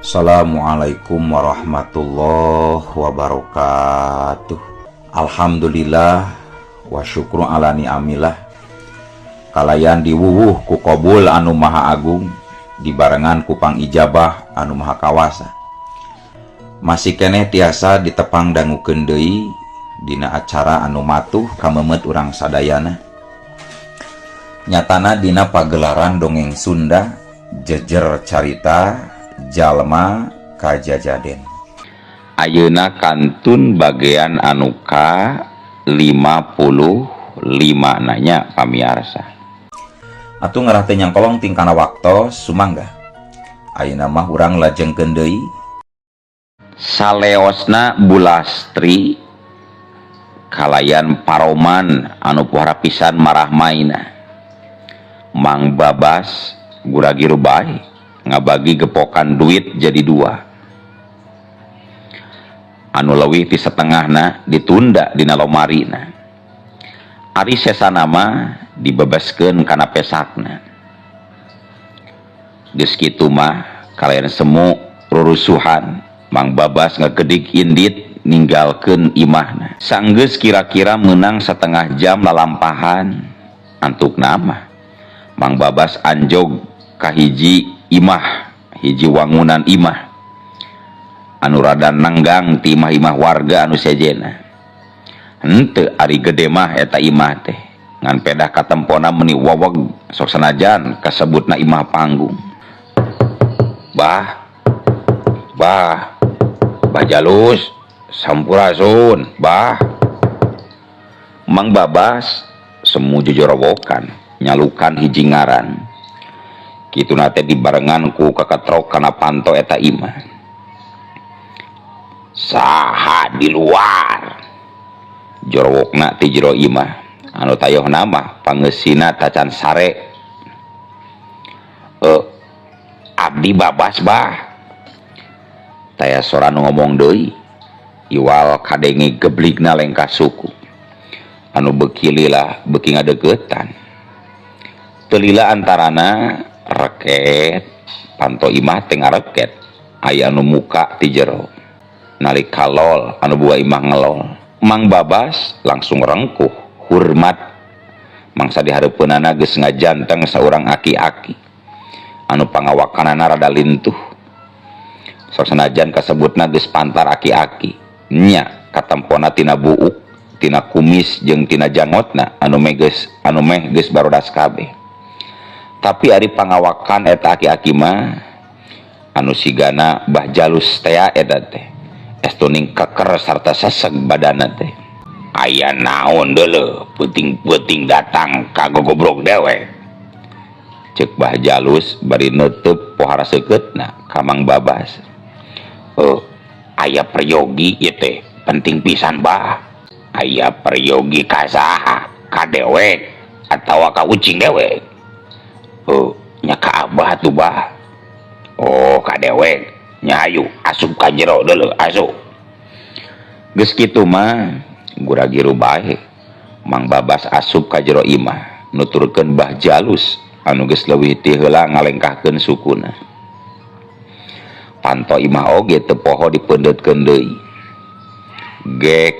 Assalamualaikum warahmatullahi wabarakatuh. Alhamdulillah wa syukru ala ni'amillah. Kalayan diwuwuh ku qabul anu maha agung, dibarengan ku pangijabah anu maha kawasa. Masih keneh tiasa ditepang dangukeun deui dina acara anu matuh kamemet urang sadayana. Nyatana dina pagelaran dongeng Sunda Jejer Carita Jalma Kajajaden. Ayeuna kantun bagian anu ka 55 nanya, pamiarsa. Atuh ngarah teu nyangkolong tingkana waktos, sumangga. Ayeuna mah urang lajengkeun deui. Saleosna Bulastri kalayan paroman anu pohara pisan marah maina. Mang Babas gura-giru bae ngabagi gepokan duit jadi dua. Anu leuwih ti setengahna ditunda dina lomarina. Ari sesana mah dibebaskeun kana pesakna. Geus kitu mah kalayan semu rurusuhan, Mang Babas ngagedig indit ninggalkeun imahna. Sanggeus kira-kira menang setengah jam lalampahan antukna mah Mang Babas anjog ka hiji imah, hiji wangunan imah anu rada nenggang ti imah-imah warga anu sejena. Henteu ari gede mah eta imah teh, ngan pedah katempona meuni wowog, sok sanajan kasebutna imah panggung. Bah, bah, Bah Jalus, sampurasun, bah. Mang Babas semu jojorowokan nyalukan hiji ngaran. Kituna teh dibarengan ku kakatrok kana panto eta imah. Saha di luar? Jorowokna ti jero imah. Anu tayohna mah pangeusina tacan sare. Abdi Babas, bah. Taya sora nu ngomong deui. Iwal kadenge gebligna lengkah suku. Anu beuki lila beuki ngadeukeutan. Teu lila antarana reket panto imah teh ngareket. Aya anu muka ti jero. Nalika lol anu buka imah ngelol. Mang Babas langsung rengkuh hormat mangsa dihareupeunana geus ngajanteng saurang aki-aki anu pangawakanana rada lintuh. Sok sanajan kasebutna geus pantar aki-aki, nya katempona tina buuk, tina kumis jeung tina jangotna anu meh geus barodas kabeh. Tapi ari pangawakan eta aki-aki mah anu sigana Bah Jalus tea eta teh estuning keker sarta seseg badana teh. Aya naon deuleu peuting-peuting datang ka gogobrok dewek? Cek Bah Jalus bari neuteub pohara seukeutna ka Mang Babas. Oh, aya peryogi ieu teh penting pisan, bah. Aya peryogi ka saha? Ka dewek atawa ka ucing dewek? Oh, nya ka abah tuh, bah. Oh, ka dewek nya. Hayu asup ka jero deuleu, asup. Geus kitu mah gura-giru bae Mang Babas asup ka jero imah nuturkeun Bah Jalus anu geus leuwih ti heula ngalengkahkeun sukuna. Panto imah oge teu poho dipeundeutkeun deui. Gek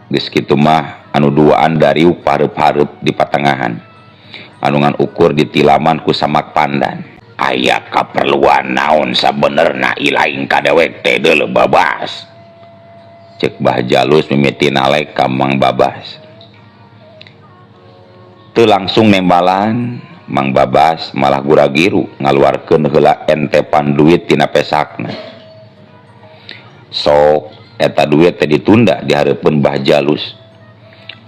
geus kitu mah anu duaan dariuk pareup-hareup di patengahan anu ngan ukur ditilaman ku samak pandan. Aya kaperluan naon sabenerna ilaing ka dewek teh deuleu, Babas? Cek Bah Jalus mimiti nalek ka Mang Babas. Teu langsung nembalan Mang Babas, malah gura-giru ngaluarkeun heula entepan duit tina pesakna. Sok eta duit teh ditunda di hareupeun Bah Jalus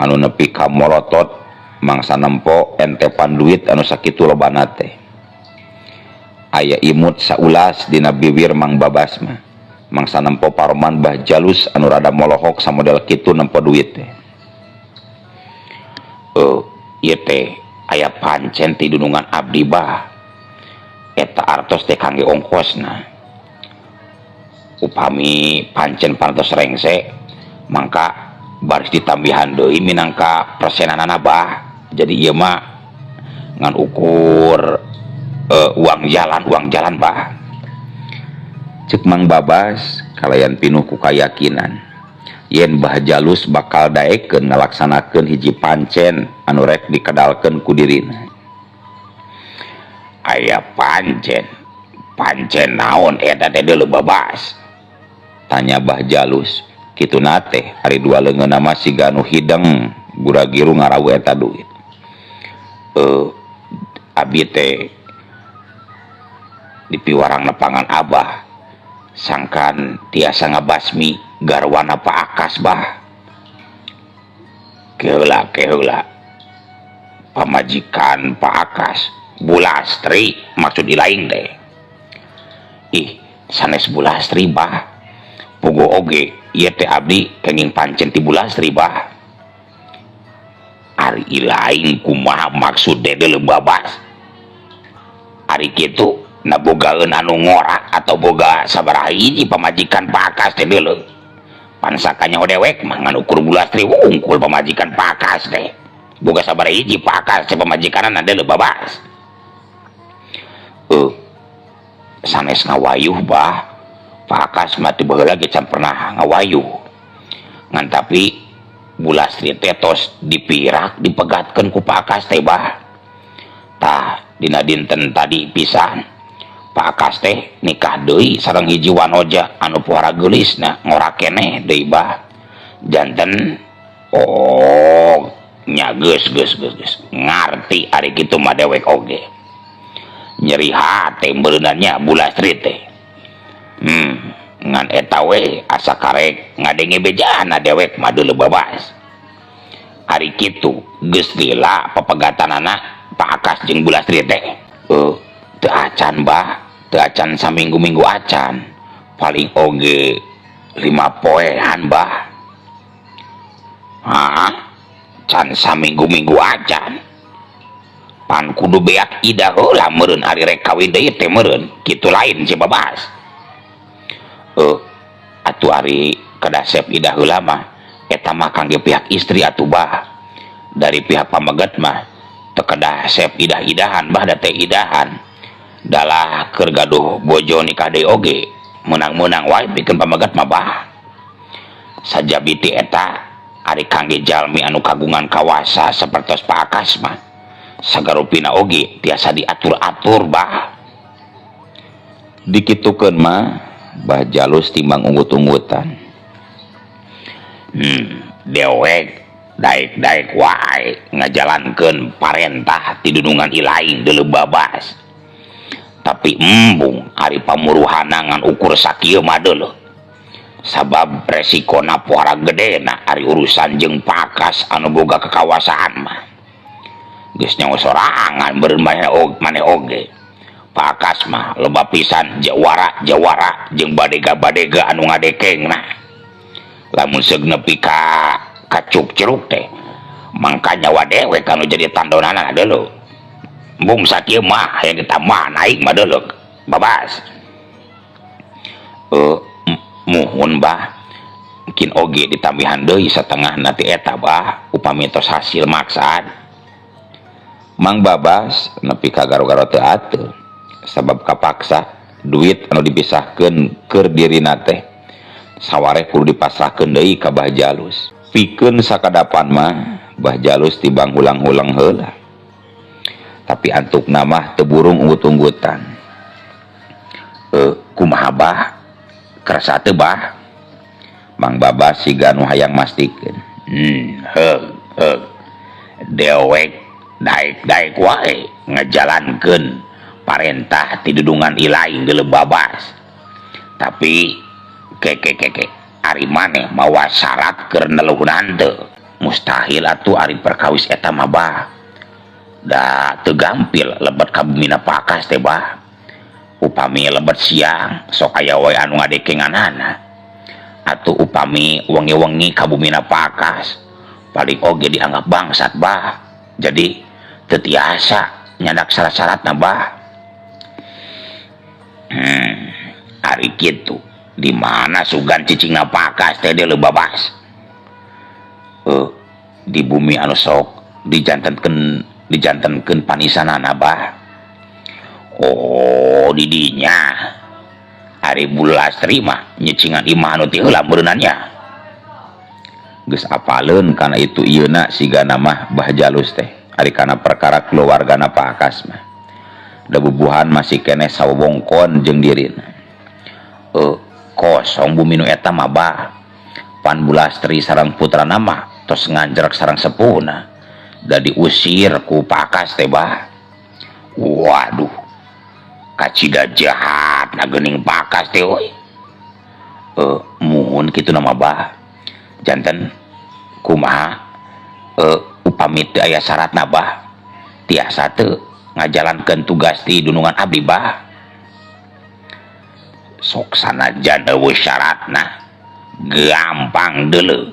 anu nepi ka molotot mangsa nempo entepan duit anu sakitu lobana teh. Aya imut saulas dina bibir Mang Babas mah mangsa nempo paroman Bah Jalus anu rada molohok samodel kitu nempo duit teh. Ieu teh aya pancen ti dunungan abdi, bah. Eta artos teh kangge ongkosna. Upami pancen parantos rengse, mangka baris ditambihan deui minangka persenanana, bah. Jadi ieu mah ngan ukur uang jalan, uang jalan, bah. Cek Mang Babas kalayan pinuh ku kayakinan yen Bah Jalus bakal daekeun ngalaksanakeun hiji pancen anu rek dikedalkeun ku dirina. Aya pancen, pancen naon eta teh deuleu Babas? Tanya Bah Jalus. Kituna teh ari dua leungeunna mah siga nu hideng gura-giru ngarawu eta duit. Abi teh dipiwarang nepangan Abah sangkan tiasa ngabasmi garwana Pak Akas, Bah. Keheula, keheula, pamajikan Pak Akas, Bulastri maksud ilaing teh? Ih, sanes Bulastri, Bah. Puguh oge ieu teh abdi kenging pancen ti Bulastri, Bah. Ari ilaing kumaha maksud deuleu, Babas? Ari kitu na bogaeun anu ngora atau boga sabaraha hiji pamajikan Pak Akas teh deuleu? Pan sakanyaho dewek mah ngan ukur Bulastri wungkul pamajikan Pak Akas teh. Boga sabaraha hiji Pak Akas teh pamajikanna deuleu, Babas? Sanes ngawayuh, Bah. Pak Akas mah teu baheula ge can pernah ngawayuh, ngan tapi Bulastri teh tos dipirak dipegatkeun ku Pak Akas teh, Bah. Tah, dina dinten tadi pisan Pak Akas teh nikah deui sareng hiji wanoja anu pohara geulisna, ngora keneh deui, Bah. Janten oh nya, geus geus geus geus ngarti. Ari kitu mah dewek oge nyeri hate meureunna nya Bulastri teh. Ngan eta we asa karek ngadenge bejana dewek mah deuleu, Babas. Ari kitu geus lila pepegatanana Pak Akas jeung Bulastri teh? Teu acan, Bah, teu acan saminggu-minggu acan, paling oge 5 poean, Bah. Hah? Can saminggu-minggu acan? Pan kudu beak idah heula meureun ari rek kawin deui teh meureun, kitu lain si Babas? Atuh ari kedah sep idah heula mah eta mah kangge pihak istri atuh, Bah. Dari pihak pameget mah teu kedah sep idah-idahan, Bah. Da teh idahan dalah keur gaduh bojo nikah deui oge menang-menang wae pikeun pameget mah, Bah. Sajabi ti eta, ari kangge jalmi anu kagungan kawasa sapertos Pak Akas mah sagarupina oge tiasa diatur-atur, Bah. Dikitukeun mah Bah Jalus timbang unggut-unggutan. Dewek daek-daek wae ngajalankeun parentah ti dunungan ilaing deuleu, Babas, tapi embung ari pamuruhana ngan ukur sakieu mah deuleu, sabab resikona pohara gedena ari urusan jeung Pakas anu boga kekawasaan mah. Geus nyaho sorangan meureun maneh oge, Pakas mah loba pisan jawara jawara jeung badega-badega anu ngadekengna. Lamun seug nepi ka kacuk ceruk teh mangka nyawa dewek anu jadi tandonana deuleu. Embung sakieu mah hayang ditambah naik mah deuleu, Babas. Muhun, Bah, mungkin oge ditambihan deui satengah nanti eta, Bah, upami tos hasil maksad. Mang Babas nepi ka garo-garo teu ateu sabab kapaksa duit anu dipisahkeun keur dirina teh sawareh kudu dipasrahkeun deui ka Bah Jalus. Pikeun sakadapan mah Bah Jalus tibang hulang-hulang heula, tapi antukna mah teu burung unggut-unggutan. Kumaha, Bah, kersa teu, Bah? Mang Babas siga nu hayang mastikeun. Heug heug, dewek daek-daek wae ngajalankeun parentah ti dudungan ilaing deuleu, Babas, tapi keke keke, ari maneh mawa syarat keur neluhunan teu? Mustahil atuh ari perkawis eta mah, Bah. Da teu gampil lebet ka bumina Pakas teh, Bah. Upami lebet siang sok aya wae anu ngadekenganana, atuh upami wengi-wengi ka bumina Pakas paling oge dianggap bangsat, Bah. Jadi teu tiasa nyandak syarat-syaratna, Bah. Ari kitu di mana sugan cicingna Pakas teh deuleu, Babas? Di bumi anu sok dijantenkeun panisanana, Bah. Oh, didinya. Ari Bu Lastri mah nyicingan imah anu ti heula meureunnan nya. Geus apaleun kana itu ieuna sigana mah Bah Jalus teh. Ari kana perkara keluargana Pak Akas mah. Da bubuhan masih keneh sawewengkon jeung dirina. Kosong bumi nu eta mah bah. Pan Bu Lastri sareng putrana mah tos nganjrek sareng sepuhna. Da diusir ku Pak Akas teh bah. Waduh. Kacida jahat na geuning Pak Akas teh euy. Muhun kitu na mah bah. Janten kumaha upami teu aya syaratna bah. Tiasa teu ngajalankeun tugas di dunungan abdi bah. Sok sanajan euweuh syaratna gampang deuleu.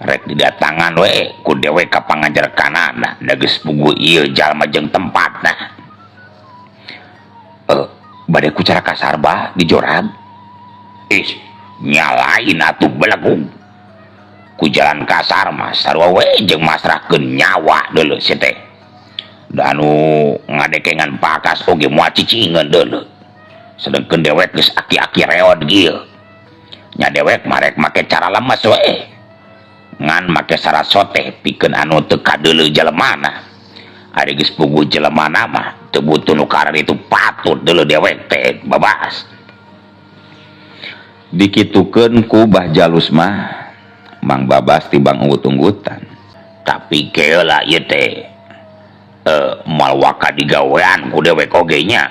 Rek didatangan we ku dewek ka panganjerkanana da geus puguh ieu jalma jeung tempatna. Bade ku cara kasar bah dijorag. Ih, nyalain atuh belegug. Ku jalan kasar mah sarua we jeung masrahkeun nyawa deuleu si teh. Da anu ngadekengan Pakas oge moal cicingeun deuleu. Sedengkeun dewek geus aki-aki reod kieu. Nya dewek mah rek make cara lemes we. Ngan make syarat soteh pikeun anu teu kadeuleu jelemana. Ari geus puguh jelemana mah teu butuh nu kararitu patut deuleu dewek teh babas. Dikitukeun ku Bah Jalus mah Mang Babas tibang unggut-unggutan. Tapi keula ieu teh moal waka digawean ku dewek oge nya.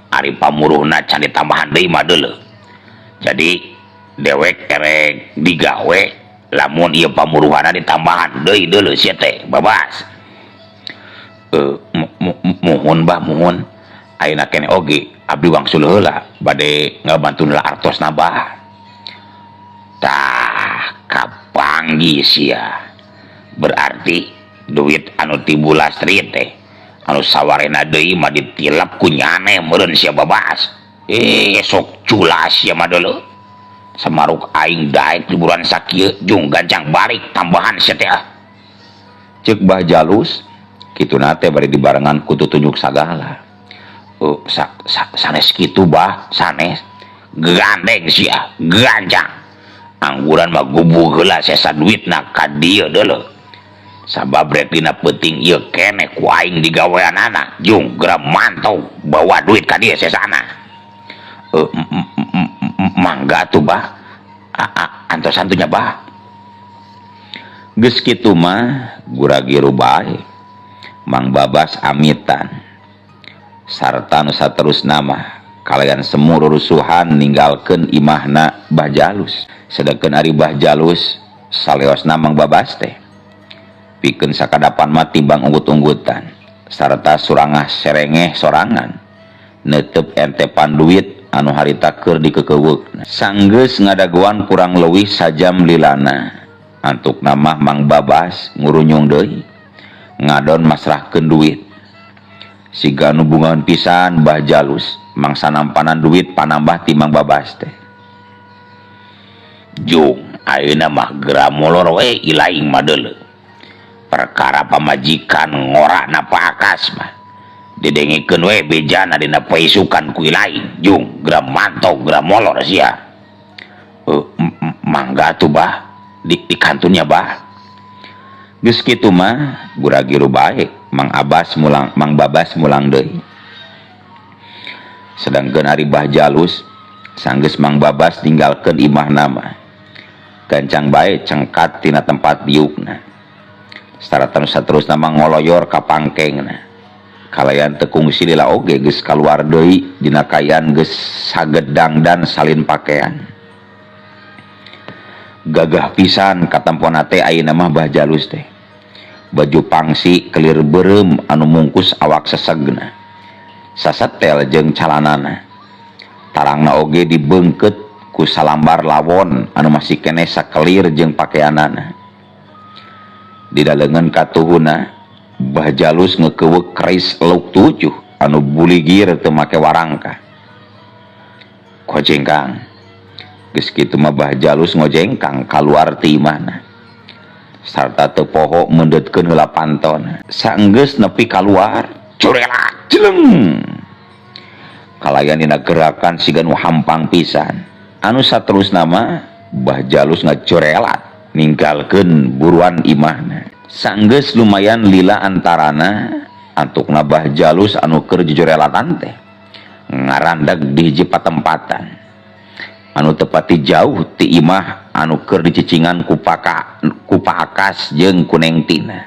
Ari pamuruhna can ditambahan deui mah deuleu. Jadi dewek erek digawe lamun ieu pamuruhana ditambahan deui deuleu sia teh babas. Muhun bah muhun. Ayeuna keneh oge abdi wangsul heula bade ngabantu heula artosna bah. Tah kapanggih sia. Berarti duit anu ti Bu Lastri teh anu sawarena deui mah ditilep ku nyane meureun sia babas. Sok culas sia mah deuleu. Samaruk aing daek liburan sakieu jung gancang balik tambahan sia teh ah. Ceuk Bah Jalus kituna teh bari dibarengan ku tutunjuk sagala. Sanes kitu bah, sanes. Gandeng sia, gancang. Angguran mah gubug heula sesa duitna ka dieu deuleu. Sabab rek dina peuting ieu keneh ku aing digaweanana, jung geura mantau bawa duit ka dieu sesana. Mangga atuh bah. Antosan tuh nya bah. Geus kitu mah gura-giru bae. Mang Babas amitan. Sarta nu saterusna mah kalayan semu rurusuhan ninggalkeun imahna Bah Jalus. Sedengkeun ari Bah Jalus saleosna Mang Babas teh. Pikeun sakadapan mah timbang unggut-unggutan sarta surangah serengeh sorangan neuteup entepan duit anu harita keur dikekeuweukna. Sanggeus ngadagoan kurang leuwih sajam lilana. Antukna mah Mang Babas ngurunyung deui ngadon masrahkeun duit. Siga nu bungaeun pisan Bah Jalus mangsa nampanan duit panambah ti Mang Babas teh. Jung ayeuna mah geura molor we ilaing mah deuleu. Perkara pamajikan ngorakna Pak Akas mah didengikeun we bejana dina paisukan ku ilaing. Jung geura mantau geura molor sia. Mangga atuh bah di kantunnya bah. Geus kitu mah gura-giru bae Mang Abbas mulang Mang Babas mulang deui. Sedangkeun ari Bah Jalus sanggeus Mang Babas ninggalkeun imahna mah. Gancang bae cengkat tina tempat diukna. Sarta nu saterusna mah ngoloyor ka pangkengna. Kalayan teu kungsi lila oge geus kaluar deui dina kaayaan geus sagedang dan salin pakaian. Gagah pisan katempona teh ayeuna mah Bah Jalus teh. Baju pangsi kelir beureum anu mungkus awak sesegna. Sasetel jeung calanana. Tarangna oge dibeungkeut ku salambar lawon anu masih keneh sakelir jeung pakeanana. Dina leungeun katuhuna Bah Jalus ngekeuweuk keris leuk 7 anu buligir teu make warangka. Kojengkang. Geus kitu mah Bah Jalus ngojengkang kaluar ti imahna. Sarta teu poho meundeutkeun heula pantona. Saenggeus nepi kaluar, curelak jeleng. Kalayan dina gerakan siga nu hampang pisan. Anu saterusna mah Bah Jalus ngajorelat ninggalkeun buruan imahna. Sanggeus lumayan lila antarana antukna Bah Jalus anu keur jojorelatan teh ngarandag di hiji patempatan anu tepati jauh ti imah anu keur dicicingan ku Pak Akas jeung ku Neng Tina.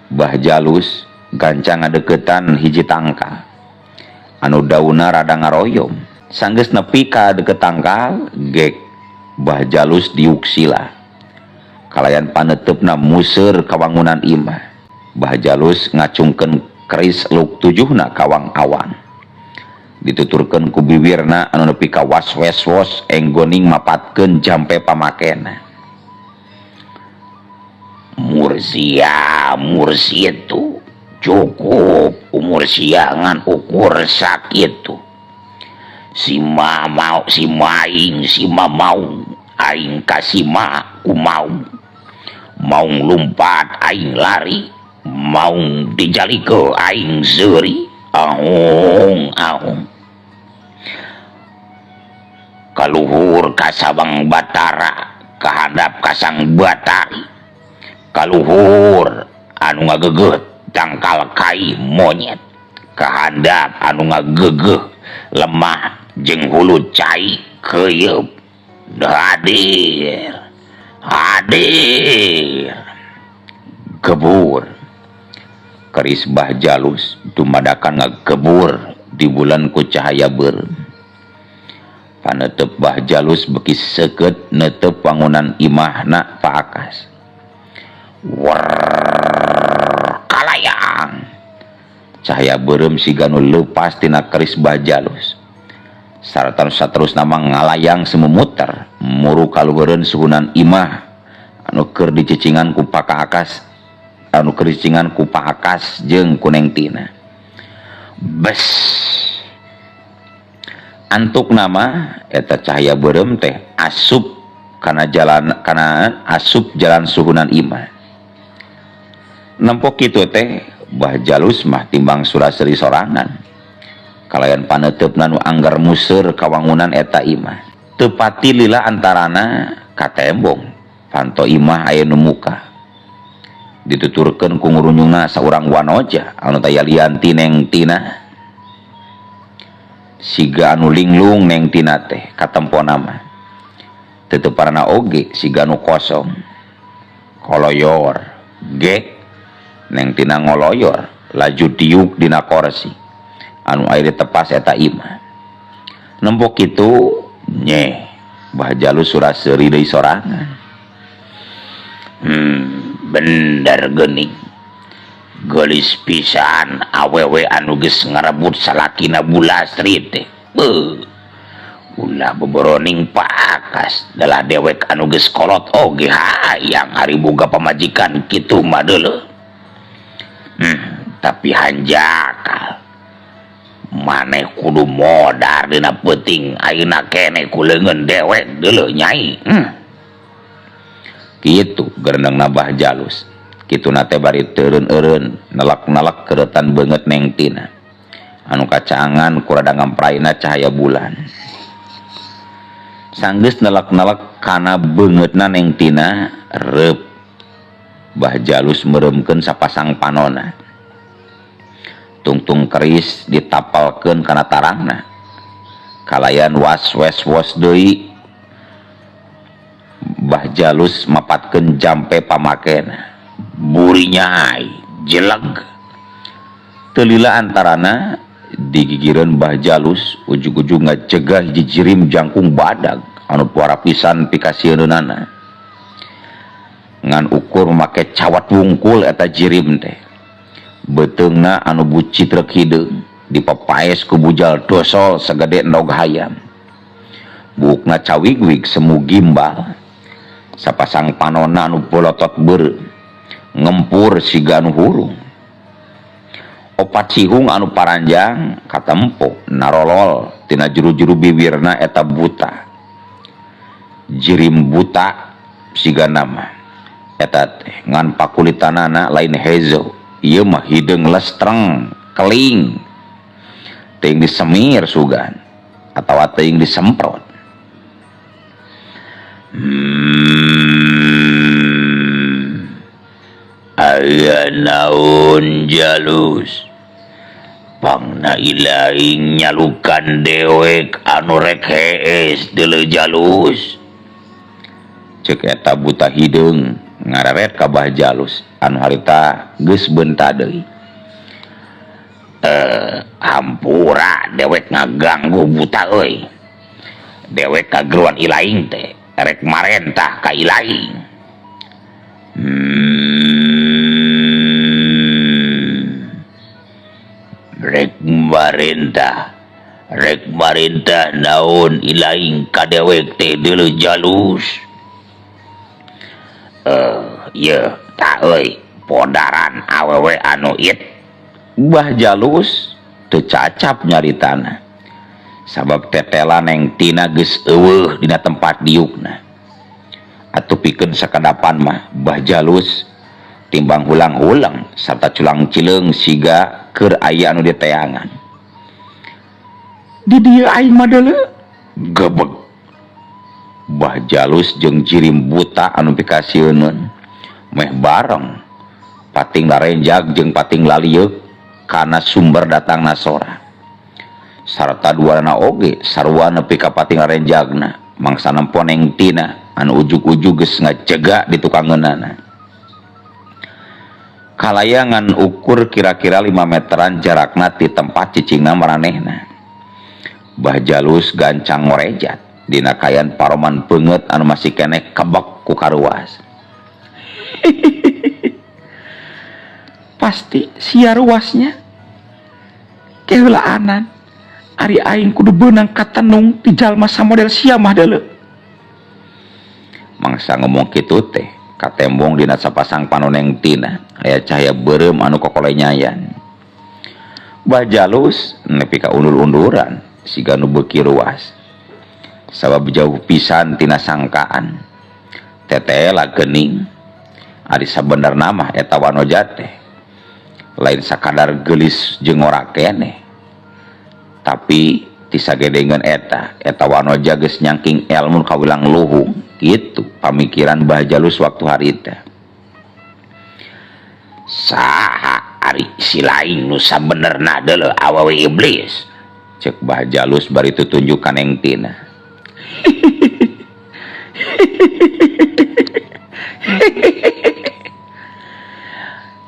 Bah Jalus gancang ngadeukeutan hiji tangkal anu daunna rada ngaroyom. Sanggeus nepi ka deukeut tangkal, gek Bah Jalus diuk sila kalayan paneuteup museur kawangunan imah. Bah Jalus ngacungkeun keris luk tujuhna kawang-awang, dituturkeun ku biwirna anu nepi ka was-wes-wos enggoning mapatkeun jampe pamakena. "Mursia, mursitu, cukup umur sia ngan ukur sakitu. Sima mau sima aing, sima mau aing, kasima ku mau mau lumpat aing lari, mau dijalike aing seuri. Ahung ahung, kaluhur kasabang Batara, kahandap kasang Batari, kaluhur anu ngageugeuh tangkal kai monyet, kahandap anu ngagegeh lemah jeung hulu cai keyeup. Hadir, hadir!" Gebur keris Bah Jalus dumadakan ngagebur di bulan ku cahaya beureum. Panetep Bah Jalus beki seukeut netep wangunan imahna Pak Akas. Wer, kalayang cahaya beureum siga nu leupas tina keris Bah Jalus sarta saterusna mah ngalayang semumuter muru kaluhureun suhunan imah anu keur dicicingan ku Pak Akas, anu keur dicicingan ku Pak Akas jeung ku Neng Tina. Bes, antukna mah eta cahaya beureum teh asup kana jalan, kana asup jalan suhunan imah. Nempo kitu teh Bah Jalus mah timbang sura-seuri sorangan kalayan paneuteup nu anggar museur kawangunan eta imah. Teu pati lila antarana katembong panto imah aya nu muka, dituturkeun ku ngurunyungna saurang wanoja anu taya lian ti Neng Tina. Siga anu linglung Neng Tina teh katempona mah, teu teu oge siga anu kosong. Koloyor gek, Neng Tina ngoloyor laju diuk dina korsi anu aya tepas eta imah. Nempo kitu nye Bah Jalus sura-seuri deui sorangan. Bener geuning, geulis pisan awewe anu geus ngarebut salakina Bulastri teh. Beuh, ulah boboroning Pak Akas, dalah dewek anu geus kolot oge hayang ari boga pamajikan kitu mah deuleu. Tapi hanjakal maneh kudu modar dina peuting ayeuna keneh ku leungeun dewek deuleu, Nyai. Kitu gerendeng Bah Jalus. Kitu nate bari teureun-eureun nelak-nelak keretan beungeut Neng Tina anu kacaangan ku rada ngampraina cahaya bulan. Sanggeus nelak-nelak kana beungeutna Neng Tina, reup Bah Jalus meureumkeun sapasang panona, tungtung keris ditapalkeun kana tarangna kalayan was wes wos deui. Bah Jalus mapatkeun jampe pamakena, burinya jeleg. Teu lila antarana digigireun Bah Jalus ujug-ujug ngajegah hiji jirim jangkung badag anu puara pisan pikasieunana, ngan ukur make cawat wungkul eta jirim teh. Beuteungna anu bucit rek hideung dipapaes ku bujal dosol sagede endog hayam, buukna cawigwig semu gimbal, sapasang panona anu bolotot beureum ngempur siga anu hurung, opat sihung anu paranjang katempo narolol tina juru-juru bibirna eta buta. Jirim buta siga nama eta teh, ngan pakulitanana lain hezo, ieu mah hideung lestreng keling. Teuing disemir sugan atawa teuing disemprot. Aya naon jalus pangna ilaing nyalukan dewek anu rek hees deuleu jalus. Ceuk eta buta hideung ngareret ka Bah Jalus anu harita geus beunta deui. Hampura dewek ngaganggu buta euy. Dewek kageruan ilaing teh rek marentah ka ilaing. Rek marentah naon ilaing ka dewek teh deuleu jalus. Ye ta euy podaran awewe anu it. Bah Jalus teu cacap nyaritana sabab tetela Neng Tina geus eueuh dina tempat diukna. Atuh pikeun sakadapan mah Bah Jalus timbang hulang-hulang sarta culang cileung siga keur aya anu diteangan. Di dieu aing mah deuleu gebeg. Bah Jalus jeung jirim buta anu pikasieuneun meh bareng pating larenjag jeung pating lalieuk kana sumber datangna sora. Sarta duana oge sarua nepi ka pating larenjagna mangsa nempo Neng Tina anu ujug-ujug geus ngajega di tukangeunana. Kalayangan ukur kira-kira 5 meteran jarakna ti tempat cicingna maranehna. Bah Jalus gancang ngorejat dina kayan paroman beungeut anu masih keneh kebek ku karuas. Pasti sia ruasnya keheulaanan ari aing kudu beunang katenung ti jalma samodel sia mah deuleu. Mangsa ngomong kitu teh katembong dina sapasang panoneng Tina aya cahaya beureum anu kokolenyayan. Bah Jalus nepi ka undur-unduran siga nu beuki ruas sabab jauh pisan tina sangkaan. Tetela geuning ari sabenerna mah eta wanoja teh lain sakadar geulis jeung ngora keneh, tapi ti sagedengeun eta wanoja geus nyangking elmu kawilang luhung. Kitu pamikiran Bah Jalus waktu harita. Saha ari si lain nu sabenerna deuleu awewe iblis? Ceuk Bah Jalus bari tutunjuk ka Neng Tina.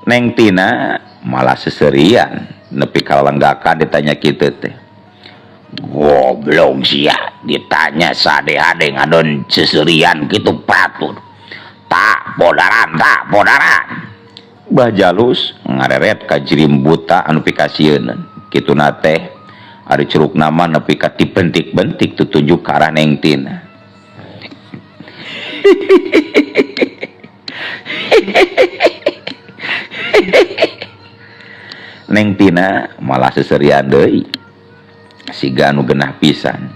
Neng Tina malah seserian nepi ka lenggakan ditanya kitu teh. Goblok sia ditanya sade-ade ngadon seserian kitu patut. Tak podaran, tak podaran. Bah Jalus ngareret ka jirim buta anu pikasieuneun. Kituna teh ari curugna mah nepi ka dibentik-bentik tutunjuk ka arah Neng Tina. Neng Tina malah seserian deui siga anu genah pisan.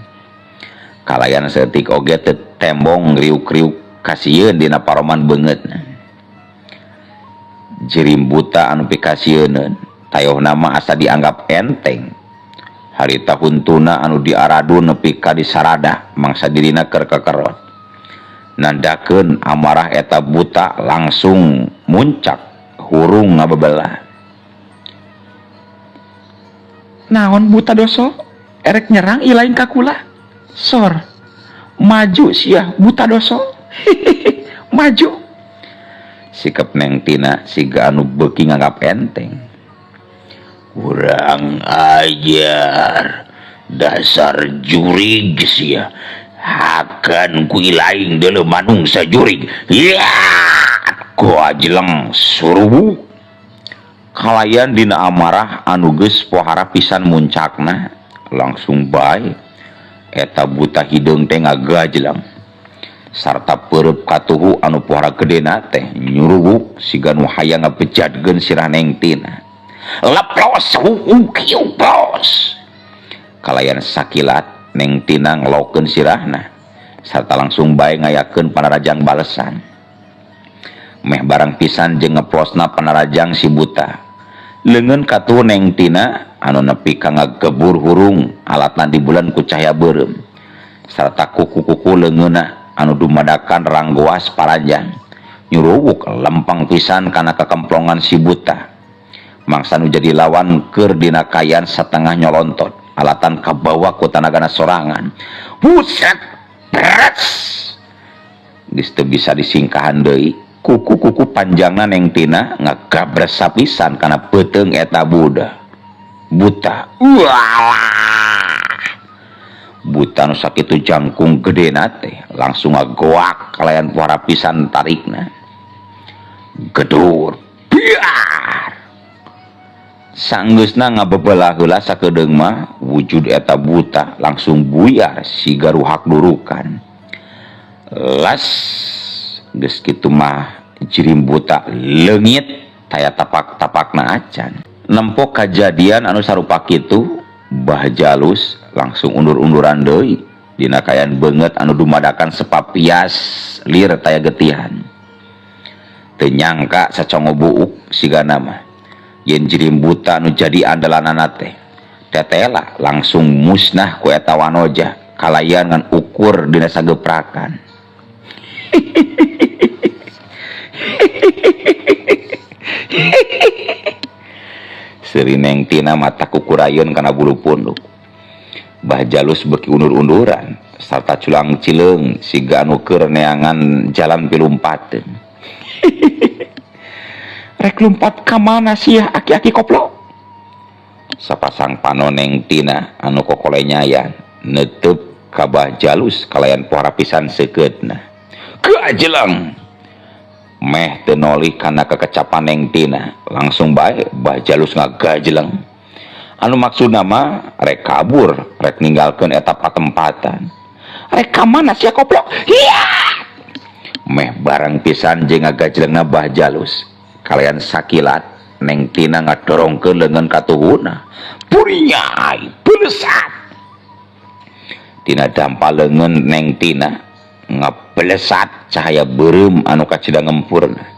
Kalayan saeutik oge teu tembong riuk-riuk kasieun dina paroman beungeutna. Jirim buta anu pikasieuneun tayohna mah asa dianggap enteng. Harita huntuna anu diaradu nepi ka disarada mangsa dirina keur kekerot. Nandakeun amarah eta buta langsung muncak hurung ngabebelah. Naon buta doso erek nyerang ilaing ka kula? Sor maju sia buta doso. Maju. Sikap Neng Tina siga anu beuki nganggap enteng. Kurang ajar, dasar jurig sia. Hakan ku ilaing deuleu manungsa jurig. Ya, ku ajeleng surubu. Kalayan dina amarah anu geus pohara pisan muncakna langsung bae eta buta hideung teh ngagajelang sarta peureub katuhu anu pohara gedena teh nyurubuk siga nu hayang ngabejadkeun sirah Neng Tina. Leplos huu kieu plos. Kalayan sakilat Neng Tina ngelokeun sirahna sarta langsung bae ngayakeun panarajang balesan. Meh barang pisan jeung ngeplosna panarajang si buta. Leungeun katuhu Neng Tina anu nepi ka ngagebur hurung alatna di bulan ku cahaya beureum sarta kuku-kuku leungeunna anu dumadakan ranggoas paranjang nyuruwuk lempang pisan kana kakemplongan si buta. Mangsa nu jadi lawan keur dina kayan satengah nyolontot alatan kabawa ku tanagana sorangan. Buset, beres. Geus teu bisa disingkahan deui. Kuku-kuku panjangna Neng Tina ngagabres sapisan kana peuteung eta buta. Buta. Walah. Buta nu sakitu jangkung gedena teh langsung ngagoak kalayan pohara pisan tarikna. Gedur. Biar. Sanggeusna ngabebelah heula sakedeung mah wujud eta buta langsung buyar siga ruhak durukan. Las geus kitu mah jirim buta leungit taya tapak-tapakna acan. Nempo kajadian anu sarupa kitu, Bah Jalus langsung undur-unduran deui dina kaayaan beungeut anu dumadakan sepapias lir taya getihan. Teu nyangka sacongo buuk sigana mah yen jirim buta anu jadi andalanana teh tetela langsung musnah ku eta wanoja kalayan ngan ukur dina sageprakan. Seuri Neng Tina mata kukurayeun kana bulu punduk. Bah Jalus beuki undur-unduran sarta culang cileung siga anu keur neangan jalan pilumpateun. Rek lumpat ka mana sia aki-aki koplo? Sapasang panon Neng Tina anu kokolenyayan netep ka Bah Jalus kalayan pohara pisan seukeutna. Kajeleng meh teu nolih kana kekecapan Neng Tina langsung bae Bah Jalus ngagajeleng. Anu maksudna mah rek kabur, rek ninggalkeun eta patempatan. Rek ka mana sia koplok? Hiya! Meh bareng pisan jeung ngagajelengna Bah Jalus. Kalayan sakilat Neng Tina ngadorongkeun leungeun katuhuna. Burinyai belesat. Tina dampa leungeun Neng Tina ngabelesat cahaya beureum anu kacida ngempurna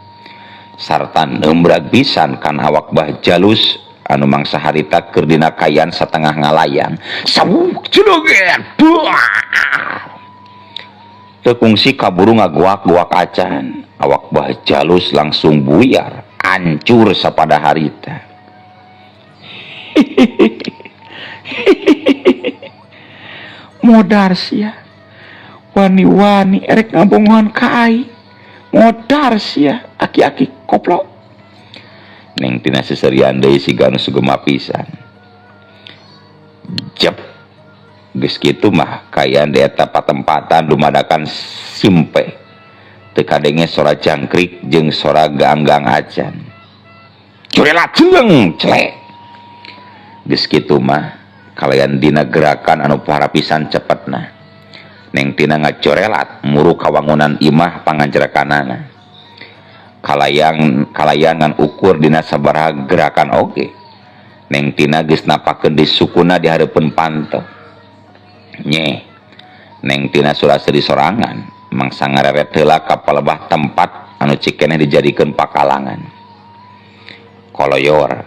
sarta nembrag pisan kan awak Bah Jalus anu mangsa harita keur dina kayan satengah ngalayang. Sawuk jeleget buar. Teu kungsi kaburu ngagoak-goak acan, awak Bah Jalus langsung buyar, hancur sapada harita. Modar sia. Wani-wani erek ngabongohan ka aing. Modar sia aki-aki koplok. Neng Tina seserian deui siga nu sugema pisan. Jep. Geus kitu mah kaayaan di eta patempatan dumadakan simpe. Teu kadenge sora jangkrik jeung sora gaanggang acan. Curela jeleng celek. Geus kitu mah kalayan dina gerakan anu pohara pisan cepetna. Neng Tina ngacorelat muru kawangunan imah panganjrekanana. Kalayan ngan ukur dina sabaraha gerakan oge. Neng Tina geus napakeun di sukuna di hareupeun panto. Nyeh, Neng Tina sura-seri sorangan mangsa ngareret heula ka palebah tempat anu cikeneh dijadikeun pakalangan. Koloyor,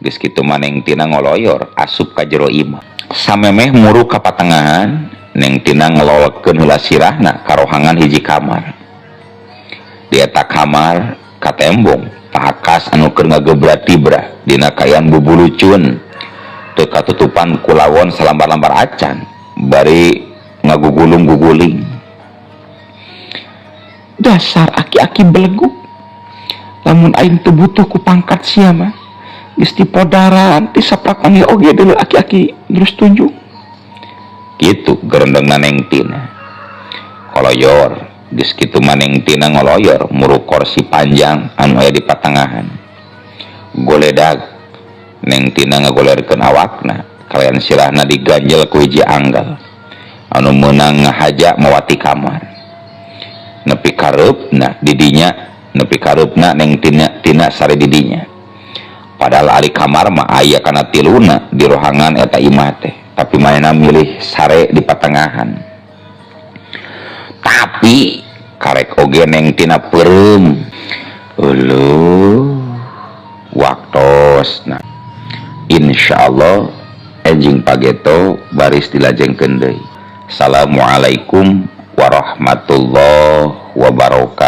geus kitu mah Neng Tina ngoloyor asup ka jero imah. Samemeh muru ka patengahan, Neng Tina ngelolkeun heula sirahna ka rohangan hiji kamar. Di eta kamar katembong pakas anu keur ngagebra tibra dina kaayaan bubulucun teu katutupan ku lawon salambar-lambar acan bari ngagugulung-guguling. Dasar aki-aki beleguk, lamun aing teu butuh ku pangkat sia mah geus dipodaran ti saprak manggil oge deuleu aki-aki terus tunjuk. Kitu gerendengna Neng Tina. Koloyor, geus kitu mah Neng Tina ngoloyor muru korsi panjang anu aya di patengahan. Goledag Neng Tina ngagolerkeun awakna kalayan sirahna diganjel ku hiji anggal anu meunang ngahaja mawati kamar. Nepi kareupna didinya, nepi kareupna Neng Tina sare didinya. Padahal ari kamar mah aya kana tiluna di rohangan eta imah teh, tapi manehna milih sare di patengahan. Tapi karek oge Neng Tina peureum. Euleuh, waktosna. Insya Allah enjing pageto baris dilajengkeun deui. Assalamualaikum warahmatullahi wabarakatuh.